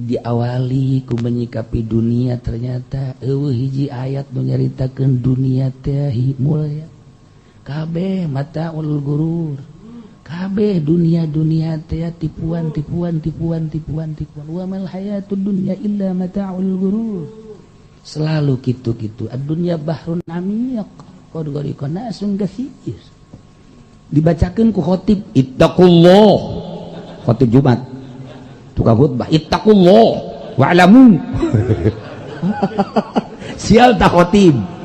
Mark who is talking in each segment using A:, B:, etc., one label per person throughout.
A: Diawali ku menyikapi dunia, ternyata euweuh hiji ayat nu nyaritakeun dunia teh mulya. Kabeh mataul gurur, kabeh dunia dunia teh tipuan, tipuan, tipuan, tipuan, tipuan. Wa mal hayatud dunya illa mataul gurur. Selalu gitu-gitu. Ad-dunya bahrun amiq, qad ghariqa nasun katsir. Dibacakeun ku khotib, ittaqullah. Khotib Jumat, tukang khutbah, ittaqullah wa'lamu. Sial tak khotib.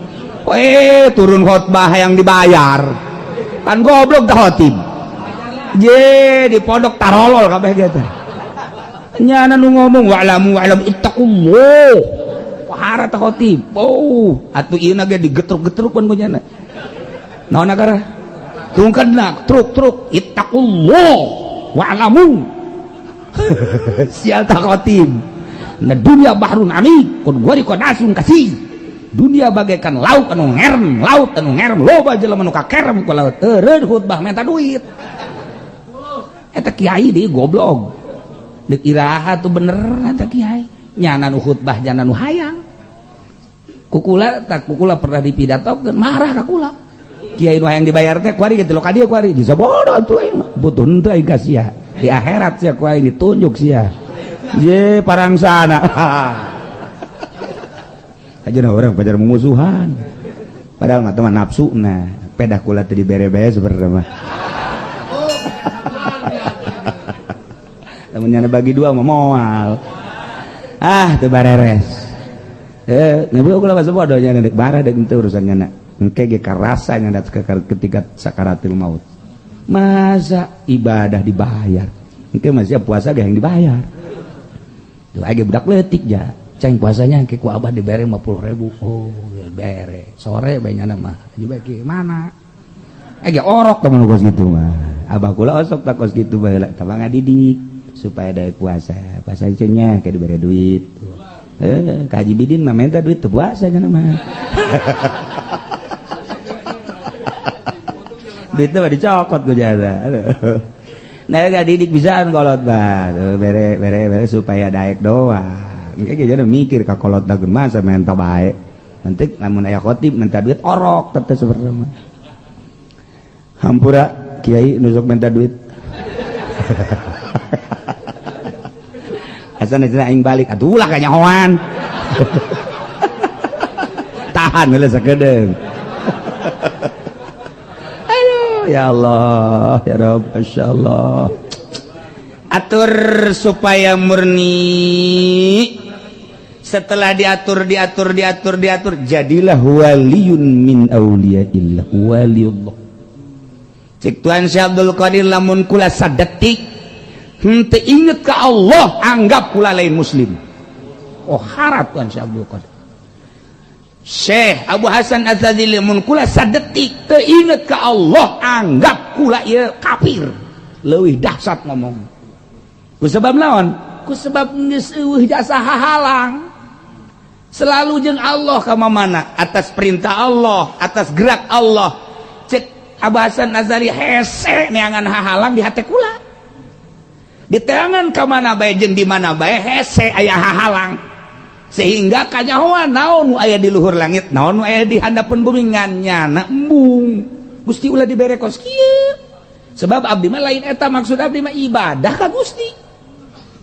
A: Eh, turun khotbah yang dibayar kan, goblok tak khotib. Je di pondok tarolol kabeh gitu. Nyana nu ngomong wa'lamu, wa'lamu, ittaqullah. Wahara tak khotib. Oh, atuh ieu ge digetruk-getruk kan ku nyana. Naon akara? Tungkadna truk-truk, ittaqullah wa'lamu. Sial tak khotib. Nah, dunia bahrun amiq qad ghariqa nasun katsir. Dunia bagaikan laut anu ngerem, laut anu ngerem, loba jelema nu kakerem ku laut. Eureun khutbah minta duit. Eta kiai deui goblok. Deuk iraha tuh bener eta kiai? Nyana nu khutbah, nyana nu hayang. Kukula tak kukula pernah dipidatokeun, marah ka kula. Kiai nu hayang dibayar teh kuari gitu lo ka dieu kuari. Bisa bodoh atuh aing mah. Butuh henteu aing ka sia. Di akhirat sia ku aing ditunjuk sia. Ye parangsana. Aja orang pajar memusuhan. Padahal mah teman nafsu, nah pedah kula teh dibere-bere sebenarnya mah. Lamun nyana bagi dua mah moal. Ah, teu bareres. Eh, nabi kula mah bodoh nyana dek barah dek henteu urusan nyana. Engke ge karasa nyana ketika sakaratil maut. Masa ibadah dibayar? Engke masih puasa ge yang dibayar. Tuh age budak leutik ja. Ceng puasanya engke ku abah dibere 50.000. Oh, bere. Sore bae nyana mah. Juga mana? Eh ge orok temen kos gitu mah. Abah kula osok tak kos gitu baheula tabang ngadidik supaya dari puasa. Puasa nya kayak dibere duit. Eh, ka Haji Bidin mah minta duit teu puasa nya mah. Duitnya mah dicokot ku jasa. Nah, gak didik bisaan kolot bah. Bere bere bere supaya daek doang. Engke ge jadi mikir ka kolot dageun masa minta bae. Nanti lamun aya khotib minta duit orok teh sebenarnya mah. Hampura kiai nusuk minta duit. Asa cenah aing balik atuh ulah kanyahoan. Tahan heula sakedeung. Aduh, ya Allah, ya Rabb, masyaallah. Atur supaya murni. Setelah diatur, diatur, diatur, diatur, jadilah waliyun min auliyaillah, waliullah. Cek Tuan Syekh Abdul Qadir, lamun kula sadetik henteu inget ka Allah, anggap kula lain muslim. Oh, harap Tuan Syekh Abdul Qadir. Syekh Abu Hasan Adzadzili, mun kula sadetik teu inget ka Allah, anggap kula ieu kafir. Leuwih dahsyat ngomong. Ku sebab naon? Ku sebab geus eueuh jasa hahalang. Selalu jeung Allah ka mana atas perintah Allah, atas gerak Allah. Cek Abu Hasan Azari, hese neangan hahalang di hate kula. Di teangan ka mana bae jeung di mana bae hese aya hahalang. Sehingga kanyahoan naon nu aya di luhur langit, naon nu aya di handapeun bumi ngan nyana embung. Gusti ulah dibere kos kieu. Sebab abdi mah lain eta maksud abdi mah ibadah ka Gusti.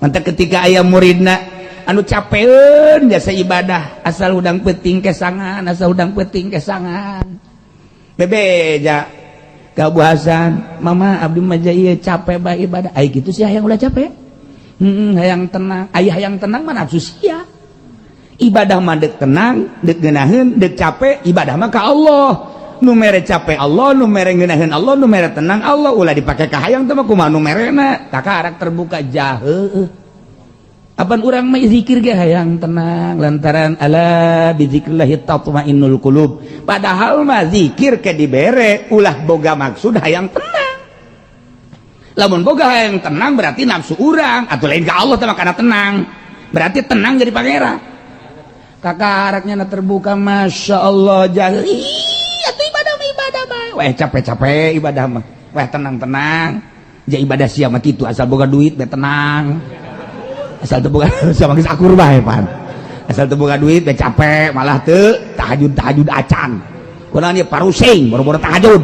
A: Mantap ketika aya muridna anu capeun jasa ibadah, asal udang peting kesangan, asal udang peting kesangan. Bebeja ka Abu Hasan, mama abdi mah ieu capek bae ibadah. Ai kitu sih hayang ulah capek. Heeh, hayang tenang. Aya hayang tenang mah nafsu sia. Ibadah mah deuk tenang, deuk ngeunaheun, deuk capek, ibadah mah ka Allah. Nu mere capek Allah, nu mere ngeunaheun Allah, nu mere tenang Allah. Ulah dipake ka hayang teh mah kumaha nu merena. Kakarak terbuka jahe. Apan urang mah zikir ge hayang tenang lantaran ala bizikrillah tatmainnul qulub. Padahal mah zikir ke dibere ulah boga maksud hayang tenang. Lamun boga hayang tenang berarti nafsu urang atau lain ka Allah teh makana tenang. Berarti tenang jadi pangeran. Kakaraknya terbuka masya Allah jahe. Atuh ibadah mah ibadah bae. Weh capek-capek ibadah mah. Weh tenang-tenang. Ja ibadah sia mah kitu asal boga duit bae tenang. Asal teu boga sama geus akur bae pan. Asal teu boga duit teh capek malah teu tahajud-tahajud acan. Kunaon ieu parusing boro-boro tahajud.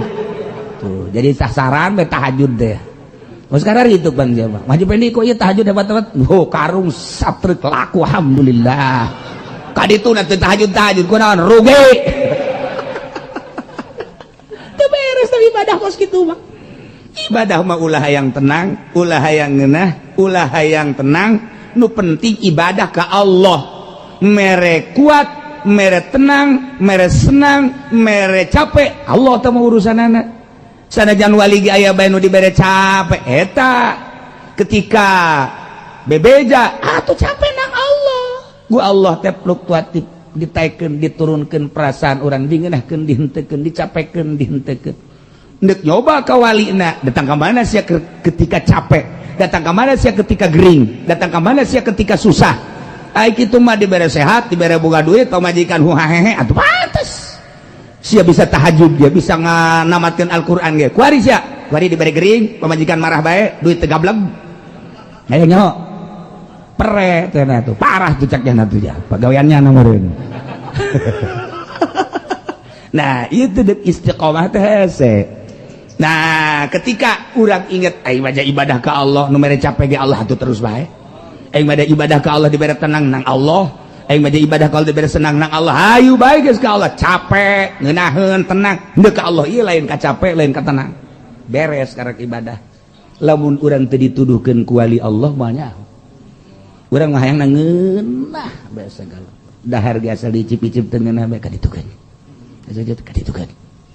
A: Tuh, jadi sasaran we tahajud teh. Oh, sekarang gitu bang siapa? Maju Pendi kok ieu tahajud hebat-hebat. Oh, karung satrek laku alhamdulillah. Kaditu na teu tahajud-tahajud kunaon rugi. Teu beres tapi ibadah kos kitu mah. Ibadah mah ulah hayang tenang, ulah hayang ngeunah, ulah hayang tenang, nu penting ibadah ka Allah. Mere kuat, mere tenang, mere senang, mere capek, Allah teh mah urusanana. Sanajan wali ge aya bae nu dibere capek eta ketika bebeja atuh capek nang Allah. Ku Allah teh fluktuatif ditaikeun diturunkeun perasaan urang dingeunahkeun dihenteukeun dicapekeun dihenteukeun. Ndek nyoba ka walina datang ka mana sia ketika capek, datang ka mana sia ketika gering, datang ka mana sia ketika susah. Ai kitu mah dibere sehat, dibere boga duit, pamajikan huhahehe atuh pantes. Sia bisa tahajud, dia bisa nganamatkeun Al-Qur'an ge. Kuari sia, kuari dibere gering, pamajikan marah bae, duit teu gableg. Ayo nyaho. Pere teh tuh, parah tuh caknya tuh ya, pagaweannya meureun. Nah, itu dek istiqomah teh hese. Nah, ketika urang inget aing baca ibadah ke Allah nu mere capek ge Allah atuh terus bae. Aing baca ibadah ke Allah dibere tenang nang Allah. Aing baca ibadah ka Allah dibere senang nang Allah. Hayu bae geus ka Allah, capek, ngeunaheun, tenang. Henteu ka Allah ieu lain ka capek, lain ka tenang. Beres karek ibadah. Lamun urang teu dituduhkeun ku wali Allah mah nyaho. Urang mah hayang ngeunah bae sagala. Dahar ge asal dicip-icip teu ngeunah bae ka ditu kan. Ka ditu kan.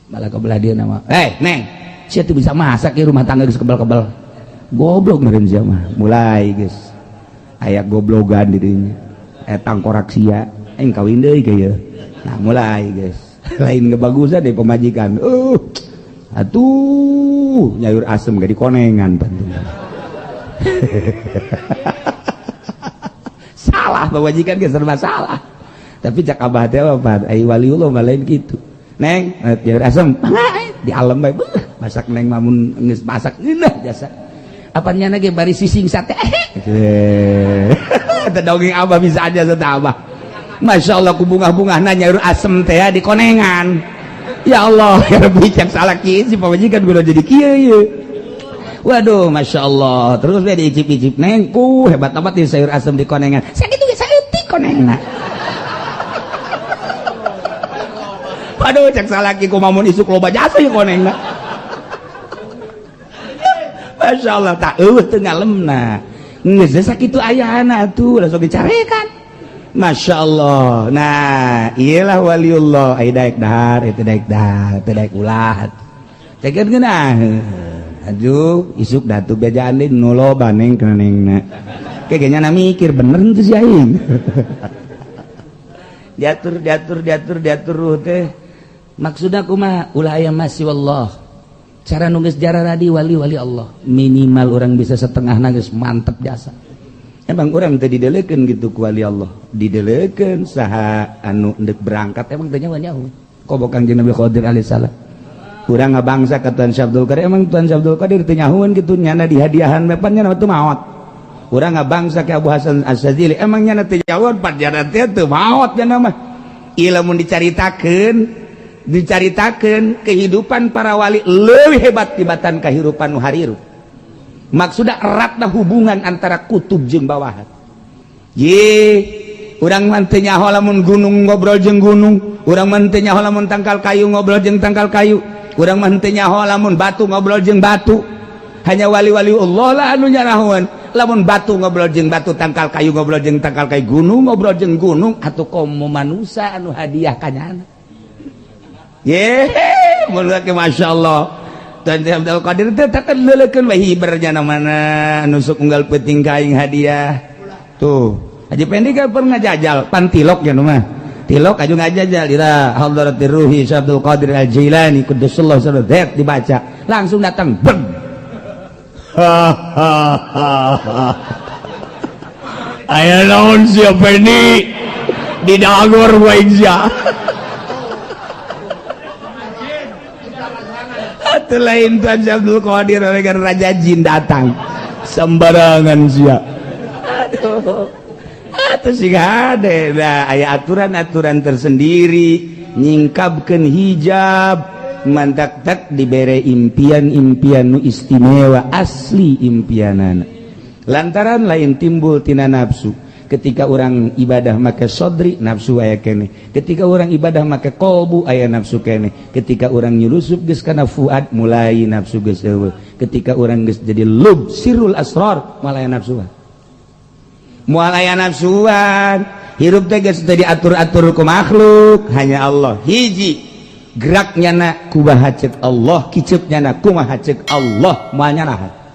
A: Malah ka belah dieu mah. "Eh, Neng, sia teu bisa masak ya rumah tangga geus kebal-kebal." Goblok meureun sia mah. Mulai geus. Aya goblogan di dinya. Tangkorak sia, aing kawin deui ke ieu. Nah, mulai geus. Lain kebagusan deh pemajikan. Atuh nyayur asem gak dikonengan tentu. Salah pemajikan ge serba salah. Tapi cak abah teh apa? Ai waliullah mah lain kitu. Neng, nyayur asem, di alam bae. Masak neng mamun geus masak ngeunah jasa. Apa nyana ge bari sising sate. Eta dongeng abah bisa aja sata abah. Masya Allah ku bunga-bunga nanya asem teh di konengan. Ya Allah, ya Rabbi cak salah kieu si pamajikan gua jadi kieu ieu. Waduh, Masya Allah. Terus dia diicip-icip neng, ku hebat amat di sayur asem di konengan. Sakitu ge saeutik konengna. Waduh, cak salaki ku mamun isuk loba jasa ieu konengna. Masya Allah, tak eueuh teu ngalemna. Geus sakitu ayana atuh langsung dicarekan. Masya Allah. Nah, iyalah waliullah. Ai daek dahar, itu daek dahar, itu daek ulah. Cekeun geunah. Aduh, isuk datu bejaan deui nu loba neng kenengna. Kayaknya na mikir bener henteu si aing. Diatur, diatur, diatur, diatur teh. Maksudna kumaha? Ulah aya masih wallah. Cara nulis jarah radi wali-wali Allah minimal orang bisa setengah nangis mantep jasa. Emang orang teh didelekeun gitu ku wali Allah, didelekeun saha anu ndek berangkat emang teh nyawa nyaho kobo Kangjeng Nabi Khidir alaihi salam. Urang ngabangsa ka Tuan Syekh Abdul Qadir, emang Tuan Syekh Abdul Qadir teh nyahoeun kitu nyana dihadiahan mepan nyana teu maot. Urang ngabangsa ka Abu Hasan Asy-Syadzili, emang nyana teh nyahoeun pan nyana teh teu maot nyana mah. Ieu lamun dicaritakeun dicaritakan kehidupan para wali lebih hebat tibatan kehidupan nu hariru. Maksudna eratna hubungan antara kutub jeung bawahan. Ye, urang mah teu nyaho lamun gunung ngobrol jeung gunung, urang mah teu nyaho lamun tangkal kayu ngobrol jeung tangkal kayu, urang mah teu nyaho lamun batu ngobrol jeung batu. Hanya wali-wali Allah lah anu nyarahoan. Lamun batu ngobrol jeung batu, tangkal kayu ngobrol jeung tangkal kayu, gunung ngobrol jeung gunung, atuh komo manusa anu hadiah kanyana. Ye, mulai Masya Allah. Tuan Abdul Qadir teh takkan leulekeun we hibernya mana nusuk unggal peuting ka aing hadiah. Tuh, Haji Pendi kan pernah ngajajal pan tilok ya mah. Tilok aju ngajajal ila hadratir ruhi Syekh Abdul Qadir Al-Jailani quddasallahu sirrahu dibaca. Langsung datang beng.
B: Aya naon sia Pendi? Di dagor wae sia.
A: Atuh lain Tuan Syekh Abdul Qadir kan raja jin datang.
B: Sembarangan sia.
A: Aduh, atuh sing hade. Nah, aya aturan-aturan tersendiri nyingkapkeun hijab, mantak tak dibere impian-impian nu istimewa, asli impianana, lantaran lain timbul tina nafsu. Ketika orang ibadah make sodri, nafsu aya kene. Ketika orang ibadah make kolbu, aya nafsu kene. Ketika orang nyelusup geus kana fuad, mulai nafsu geus euweuh. Ketika orang geus jadi lub sirul asrar, moal aya nafsuan, moal aya nafsuan. Hirup teh geus teu diatur-atur ku makhluk, hanya Allah. Hiji geraknya na kumaha cek Allah, kiceupnya na kumaha cek Allah, moal nyarahan.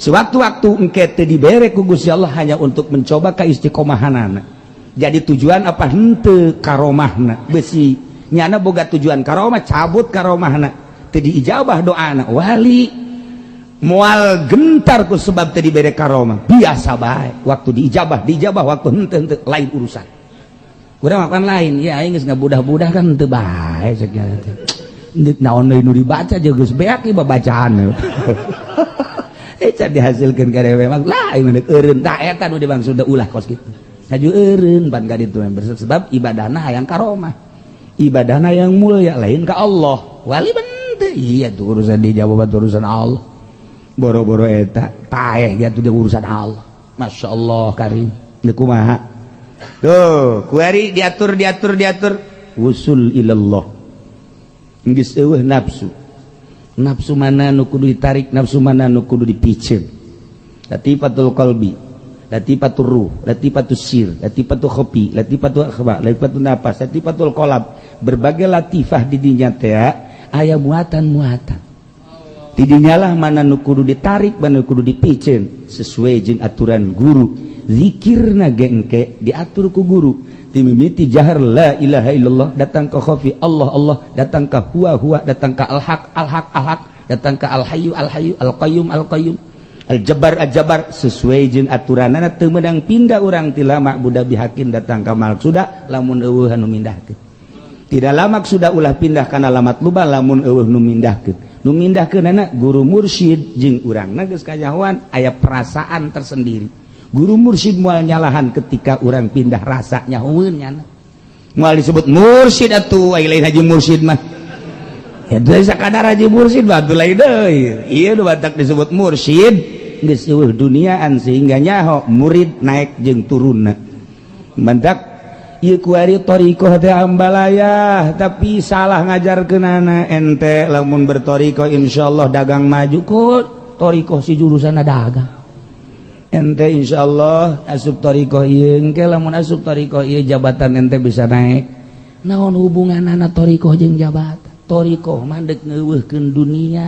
A: Sewaktu-waktu engke teu dibere ku Gusti Allah hanya untuk mencoba keistiqomahanana. Jadi tujuan apa henteu karomahna, besi nyana boga tujuan karomah, cabut karomahna, teu diijabah doana. Wali moal gentar ku sebab teu dibere karomah, biasa bae. Waktu diijabah diijabah, waktu henteu henteu, lain urusan. Urang makan lain ya, aing geus ngabudah-budah kan henteu bae cek nya teh. Naon deui nu dibaca jeung geus beak ieu bacaan. Eh, can dihasilkeun ka dewe mah lah, aing mah eureun. Tah, eta nu dimaksud ulah kos kitu. Haju eureun pan ka ditu, sebab ibadahna hayang karomah, ibadahna yang mulia, lain ka Allah. Wali bente iya tuh urusan dijawab, urusan Allah. Boro-boro eta paeh ya tuh urusan Allah. Masya Allah karim. Ini kumaha tuh kuari diatur, diatur, diatur, wusul ilallah, geus euweuh nafsu. Nafsu mana nu kudu ditarik, nafsu mana nu kudu dipiceun. Latifatul qalbi, latifatul ruh, latifatul sir, latifatul khafi, latifatul akhfa, latifatul nafas, latifatul qalb, berbagai latifah di dinya teh aya muatan-muatan. Tidinya lah mana nu kudu ditarik, mana nu kudu dipiceun sesuai jeung aturan guru. Zikirna ge engke diatur ku guru. Timimiti jahar la ilaha illallah, datang ke khafi Allah Allah, datang ke huwa huwa, datang ke al haq al haq al haq, datang ke al hayyu al hayyu, al qayyum al qayyum, al jabbar al jabbar, sesuai jeung aturanana. Teu meunang pindah urang ti la ma'buda bihaqqin datang ka maqsuda lamun euweuh anu mindahkeun. Tidak lama sudah ulah pindah kana la matluba lamun euweuh nu mindahkeun. Nu mindahkeunana guru mursyid jeung urangna geus kanyahoan, aya perasaan tersendiri. Guru mursyid moal nyalahan ketika orang pindah rasa nyahoeun nyana. Moal disebut mursyid atuh, ai lain haji mursyid mah. Ya teu sakadar haji mursyid mah atuh lain deui. Ieu nu batak disebut mursyid geus euweuh duniaan sehingga nyaho murid naik jeung turunna. Mantak ieu kuari thariqah teh ambalayah, tapi salah ngajarkeunana. Ente lamun berthariqah insyaallah dagang maju, kok thariqah si jurusanna dagang. Ente insyaallah asup thariqah ieu, engke lamun asup thariqah ieu jabatan ente bisa naik. Naon hubunganana thariqah jeung jabatan? Thariqah mah deuk ngeuweuhkeun dunia,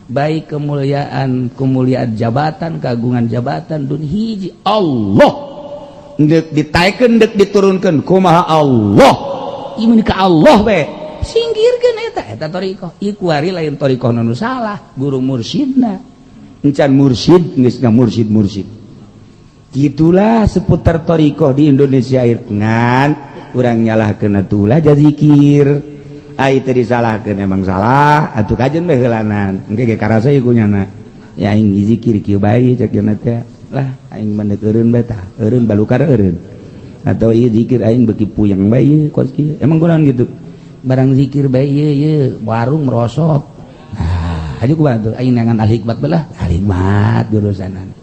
A: baik kemuliaan, kemuliaan jabatan, kagungan jabatan dunia. Hiji Allah deuk ditaekeun, deuk diturunkeun kumaha Allah, ieu ka Allah we singkirkeun eta. Eta thariqah ieu kuari lain thariqah nu salah, guru mursyidna encan mursyid geus mursyid mursyid. Gitulah seputar thariqah di Indonesia. Ngan urang nyalahkeun atuh zikir, ai teu disalahkeun emang salah atuh, kajen bae heulanan engke ge karasa ieu kunyana. Ya aing zikir kieu bae cek cenah teh lah, aing mah eureun bae tah, eureun balukar eureun, atau ieu zikir aing beuki puyeng bae ieu kos kieu. Emang kunaon gitu barang zikir bae ieu ieu warung merosot. Nah, aja kumaha tuh aing neangan al hikmat belah, al hikmat jurusanan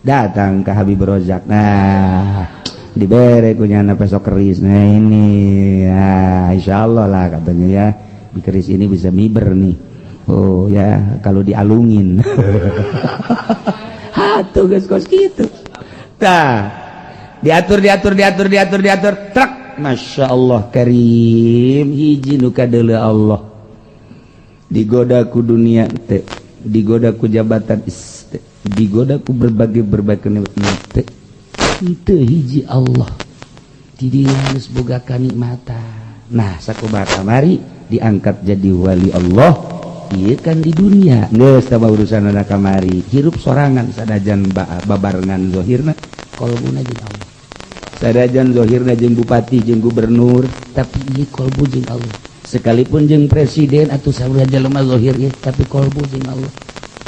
A: datang ke Habib Rozak. Nah, dibere kunyana pesok keris. Nah, ini ya insyaallah lah katanya ya, di keris ini bisa miber nih. Oh ya, kalau dialungin hatuh geus kos kitu. Tah, diatur, diatur, diatur, diatur, diatur, truk, Masya Allah karim. Hiji nu kadeuleu Allah, digoda ku dunia teh, digoda ku jabatan teh, digoda ku berbagai berbagai nikmat teh henteu, hiji Allah. Tidinya geus boga kanikmatan. Nah, sakumaha kamari diangkat jadi wali Allah. Iya kan, di dunia geus tambah urusan anak kamari hirup sorangan, sadajan babarengan zohirna, kolbuna jeung Allah. Sadajan zohirna jeung bupati, jeung gubernur, tapi ieu kolbu jeung Allah. Sekalipun jeung presiden atau saudara jelema zohir ieu, tapi kolbu jeung Allah.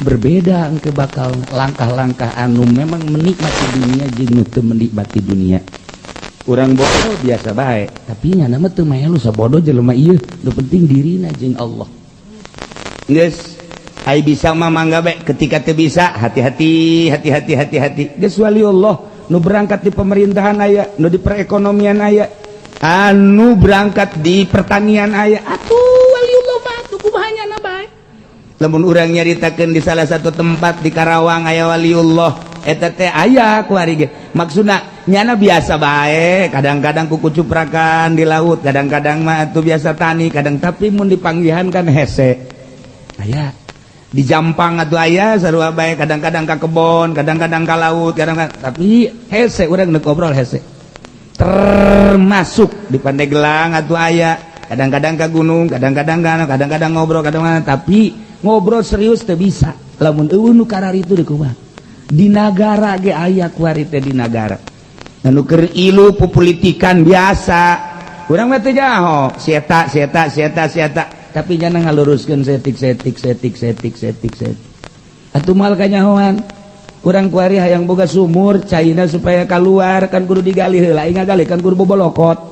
A: Berbeda engke bakal langkah-langkah anu memang menikmati dunia jeung nu teu menikmati dunia. Urang bodoh biasa bae, tapi nya mah teu melu sabodo jelema ieu, nu penting dirina jeung Allah. Geus, ai bisa mah mangga bae, ketika teu bisa hati-hati, hati-hati, hati-hati. Geus waliullah nu berangkat di pemerintahan aya, nu di perekonomian aya, anu berangkat di pertanian aya. Atuh waliullah mah atuh kumaha nyana bae. Lamun urang nyaritakeun di salah satu tempat di Karawang aya waliullah, eta teh aya kuari ge. Maksudna nyana biasa bae, kadang-kadang kuku cuprakan di laut, kadang-kadang mah atuh biasa tani, kadang tapi mun dipanggihan kan hese. Aya di Jampang atuh aya sarua bae, kadang-kadang ka kebon, kadang-kadang ka laut, kadang-kadang tapi hese urang neuk ngobrol hese. Termasuk di Pandeglang atuh aya, kadang-kadang ka gunung, kadang-kadang ka kadang-kadang ngobrol, kadang-kadang tapi ngobrol serius teu bisa. Lamun eueuh nu kararitu di kumaha? Di nagara ge aya kuari teh di nagara. Anu keur ilu pupolitikan biasa. Urang mah teu jaho, si eta, si eta, si eta, si eta. Tapi jangan ngaluruskeun setik setik setik setik setik setik. Atuh moal kanyahoan. Urang kuari hayang boga sumur caina supaya keluar kan kudu digali heula, aing ngagali kan kudu bobolokot.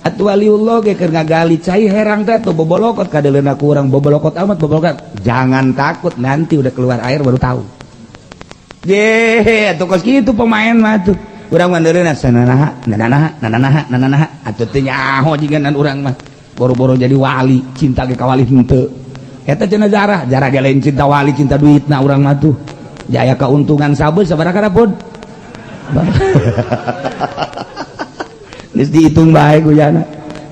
A: Atuh waliullah ge keur ngagali cai herang teh tuh bobolokot kadeuleuna ku urang bobolokot amat bobolokot. Jangan takut, nanti udah keluar air baru tahu. Ye, atuh kos kitu pemain mah tuh. Urang mah ndeureuna sananaha, nananaha, nananaha, nananaha. Atuh teu nyaho jiganan urang mah. Boro-boro jadi wali, cinta ge ka wali henteu. Eta cenah jarah, jarah ge lain cinta wali, cinta duitna urang mah tuh. Jaya keuntungan sabeus sabaraha pun. Geus dihitung bae ku jana.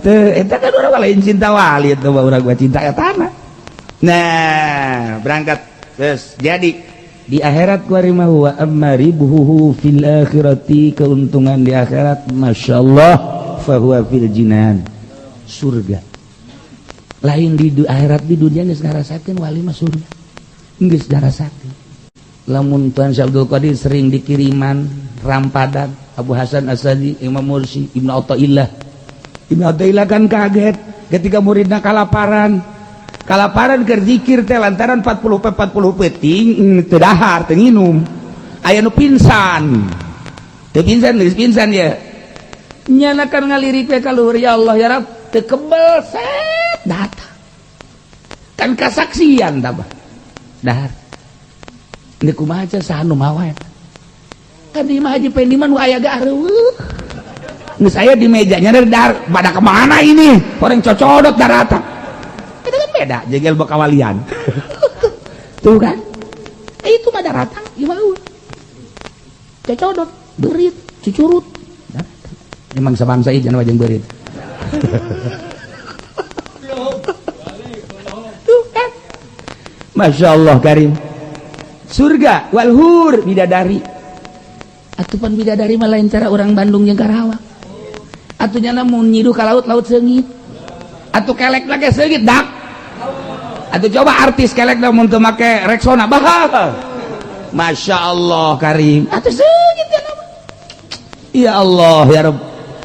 A: Teu eta kan urang lain cinta wali eta mah urang mah cinta etana. Nah, berangkat terus jadi di akhirat kuari mah wa amma ribuhu fil akhirati, keuntungan di akhirat masyaallah fahuwa fil jinan, surga. Lain di akhirat, di dunia geus ngarasakeun wali mah surga, geus ngarasakeun. Lamun Tuan Syekh Abdul Qadir sering dikiriman rampadan Abu Hasan Asadi, Imam Mursi, Ibnu Athaillah. Ibnu Athaillah kan kaget ketika muridna kalaparan. Kalaparan keur zikir teh lantaran 40 40 peuting teu dahar, teu nginum. Aya nu pingsan. Teu pingsan, geus pingsan ya. Nyana kan ngalirik we ka luhur, ya Allah ya Rabb, teu kebel set datang. Kan kasaksian tabah. Dahar. Ini kumaha saha nu mawa eta? Kan di imah Haji Pendi mah nu aya ge areueuh. Geus aya di mejanya dari dahar, pada kemana ini? Orang cocodot daratan. Itu kan beda, jegel bekawalian. Tuh kan? Itu mah daratang, ieu mah eueuh. Cocodot, beurit, cucurut. Daratang. Emang sabangsa ieu jangan wajeng beurit. Tuh kan? Masya Allah Karim. Surga walhur bidadari. Atupan bidadari mah lain cara orang Bandung jeung Karawang. Atuh nyana mun nyiduh ka laut, laut seungit. Atuh kelek lagi seungit dak. Atuh coba artis kelek da mun teu make Rexona bah. Masya Allah Karim. Atuh seungit nyana mah. Ya Allah ya Rabb.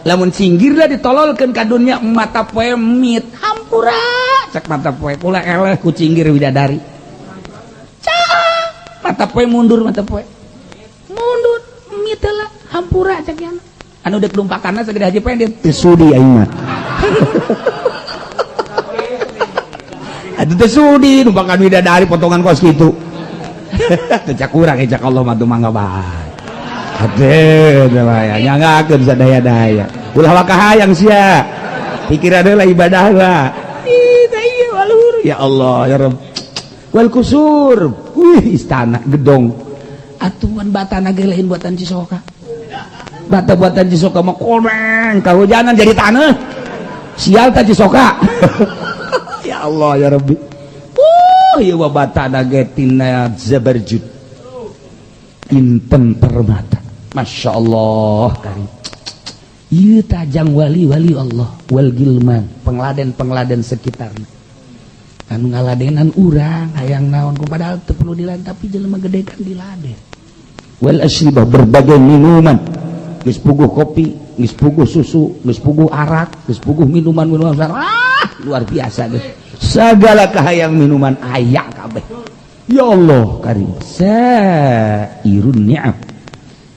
A: Lamun cinggirlah ditololkeun ka dunya mata poe mit hampura cek mata poe kula eleh ku cinggir bidadari. Cah, mata poe mundur, mata poe mundur mit heula hampura cek nyana. Anu dek lumpakanna sagede Haji Pendit teu sudi aing mah. Atuh teu sudi numpakan bidadari potongan kos kitu. Teu cak urang cak Allah mah tuh mangga bae. Atuh teh mah nyangakeun sadaya-daya. Ulah waka hayang sia. Pikiran heula ibadah lah. Ih, teh ieu walur. Ya Allah ya Rabb. Wal kusur. Wih, istana gedong. Atuhan batana ge lain buatan Cisoka. Bata buatan Cisoka mah koneng, kahujanan jadi tanah. Sial ta Cisoka. Ya Allah ya Rabbi. Ieu mah batana ge tina zabarjud. Inten permata. Masya Allah karim. Ieu tajang wali-wali Allah wal gilman, pengladen-pengladen sekitarna. Anu ngaladenan urang hayang naon ku padahal teu perlu diladen tapi jelema gede kan diladen. Wal asyribah, berbagai minuman. Geus puguh kopi, geus puguh susu, geus puguh arak, geus puguh minuman-minuman. Ah, luar biasa geus. Segala kahayang minuman aya kabeh. Ya Allah karim, sairun ni'am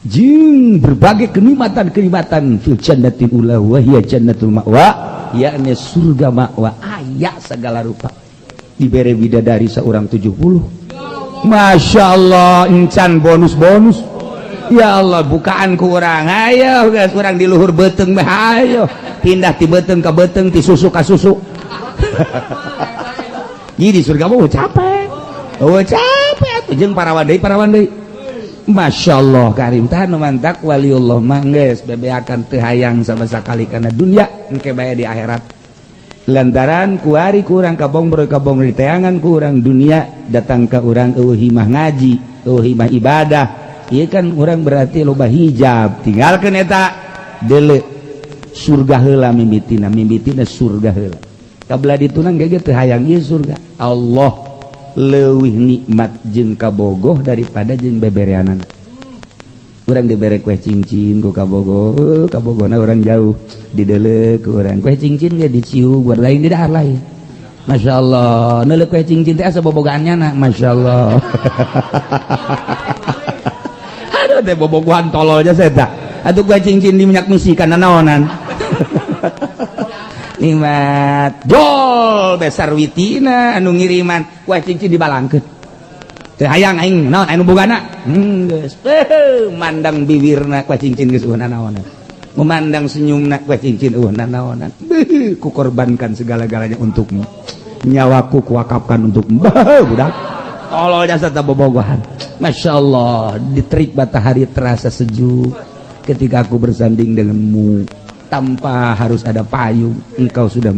A: jeung berbagai kenikmatan-kenikmatan fil jannatil ula wa hiya jannatul ma'wa, yakni surga ma'wa, aya segala rupa, dibere bidadari seorang 70. Masya Allah, encan bonus-bonus. Ya Allah, bukaan ku urang, ayo guys, urang di luhur beteng mah, ayo pindah ti beteng ke beteng, ti susu ka susu. Jadi surga mah capek, oh capek atuh, jeung parawan deui, parawan deui. Masya Allah karim, tah nu mantak waliullah mah geus bebeakan, teu hayang sama sekali karena dunia, engke bae di akhirat. Lantaran kuari kurang kabong kabong di teangan kurang dunia datang ke urang, eueuh himah ngaji, eueuh himah ibadah. Ieu kan urang berarti loba hijab, tinggalkeun eta, deuleu surga heula mimitina, mimitina surga heula. Kabelah ditunang ge teu hayang ieu surga Allah leuwih nikmat jeung kabogoh daripada jeung bebereanan. Urang dibere kue cincin ku kabogoh, kabogona urang jauh, dideuleu ku urang kue cincin ge dicium, buat lain di dahar lain. Masya Allah, neuleuh kue cincin teh asa bobogaannya na, Masya Allah. Aduh teh bobogohan tololnya saya tak. Atuh kue cincin di minyak misi kana naonan. Nikmat jol besar witina anu ngiriman kue cincin dibalangkeun. Teu hayang aing, naon anu bogana? Geus. Mandang bibirna kue cincin geus eueuh naonan. Memandang senyumna kue cincin eueuh naonan. Ku korbankan segala-galanya untukmu. Nyawaku kuwakafkan untukmu. Budak. Tolol jasa tak bobogohan. Masya Allah, diterik matahari terasa sejuk ketika aku bersanding denganmu tanpa harus ada payung. Engkau sudah